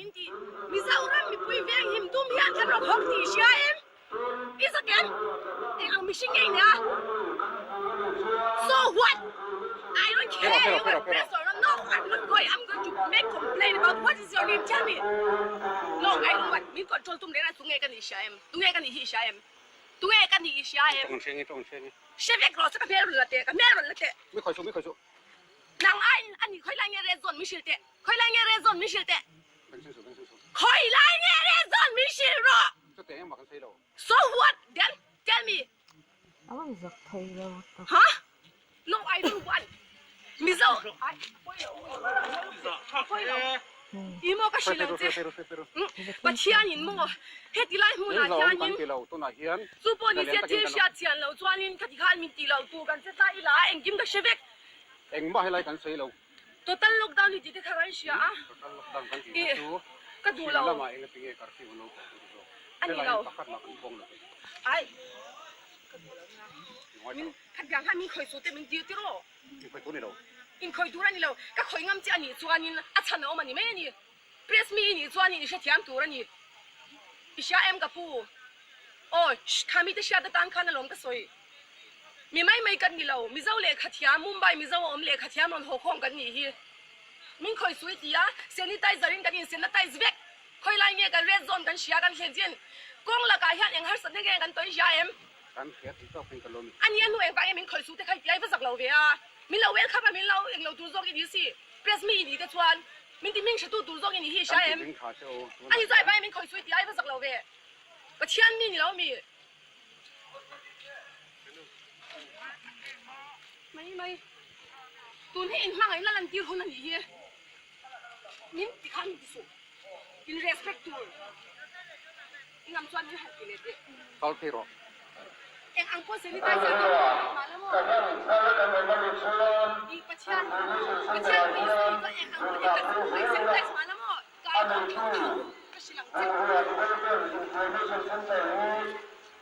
in ti Mizoram mipui veng him tum hian kan rawn hawk tih i hria em? I zak em? Eng ang mihring nge i nia? So what? I don't care you are press or not no I'm not going I'm going to make complaint about what is your name tell me no I don't want min control tum reng a tunge ka nih i hria em? Tunge ka nih hi i hria em? Tunge ka nih i hria em? Hre vek rawh se ka hmel rawn la teh ka hmel rawn la teh. Mi khawi suh mi khawi suh. Nang aiin a nih khawi lai nge red zone min hrilh teh khawi lai nge red zone min hrilh teh. Beng sin suh beng sin suh. Khawi lai nge red zone min hrilh rawh. Chuteh engmah kan sawi lo. So what then tell me. A rawn zak thei lo tak. Huh? No I don't want. Mizo ai pawi lo i maw ka hrilh ang che. Pathian in maw heti lai hmunah hianin chu pawh ni se thil hriat chian loh chuanin ka ti khan min tih loh tur kan che ta ila engkim ka hre vek. Engmah helai kan sawi lo. Total lockdown hi tih te kha kan hria a. Total lockdown kan tih kha chu ka duh lo. Lamah enga tinge curfew an lo pawh tur zawk. A ni lo. Pakhat mah kan pawng lo. Ai ka duh lo nia. Min khatiang khan min khawih suh te min tir tir aw. In khawih tur a ni lo. In khawih tur a ni lo. Ka khawih ngam che a nih chuanin a chhan a awm a ni mai a ni. Press mi i nih chuanin i hrethiam tur a ni. I hria em ka pu? Aw, kha mite hriat atan khan alawm ka sawi. Mi mai mai kan ni lo. Mizo lehkha thiam, Mumbai Mizo a awm lehkha thiam rawn haw khawm kan nih hi. Min khawih suh i ti a, sanitizer in kan insanitize vek. Khawi lai nge kan red zone kan hria kan thlen chin. Kawng lakah hian eng harsatna nge kan tawi hria em? Kan hria tih tawk in ka lawm i. A ni a hnu engvang nge min khawih suh te kha i ti a, i va zak lo ve a. Min lo welcome a, min lo englo tur zawk i ni si. Press mi i nih te chuan min ti hming hretu tur zawk i nih hi i hria em? A ni chuan engvang nge min khawih suh i ti a, i va zak lo ve. Pathian mi ni lo mi. Mai mai. Tun hi in hmangaihna lantir hun a nih hi. Min ti khan min ti suh. In respect tur. I ngam chuan min han ti leh teh. Kal phei rawh. Eng ang pawh sanitizer te pawh hmang mah la maw. I Pathian Pathian pawh i sawi chuan eng ang pawhin kan sanitize mah la maw. Kai tho tho ka hrilh ang che.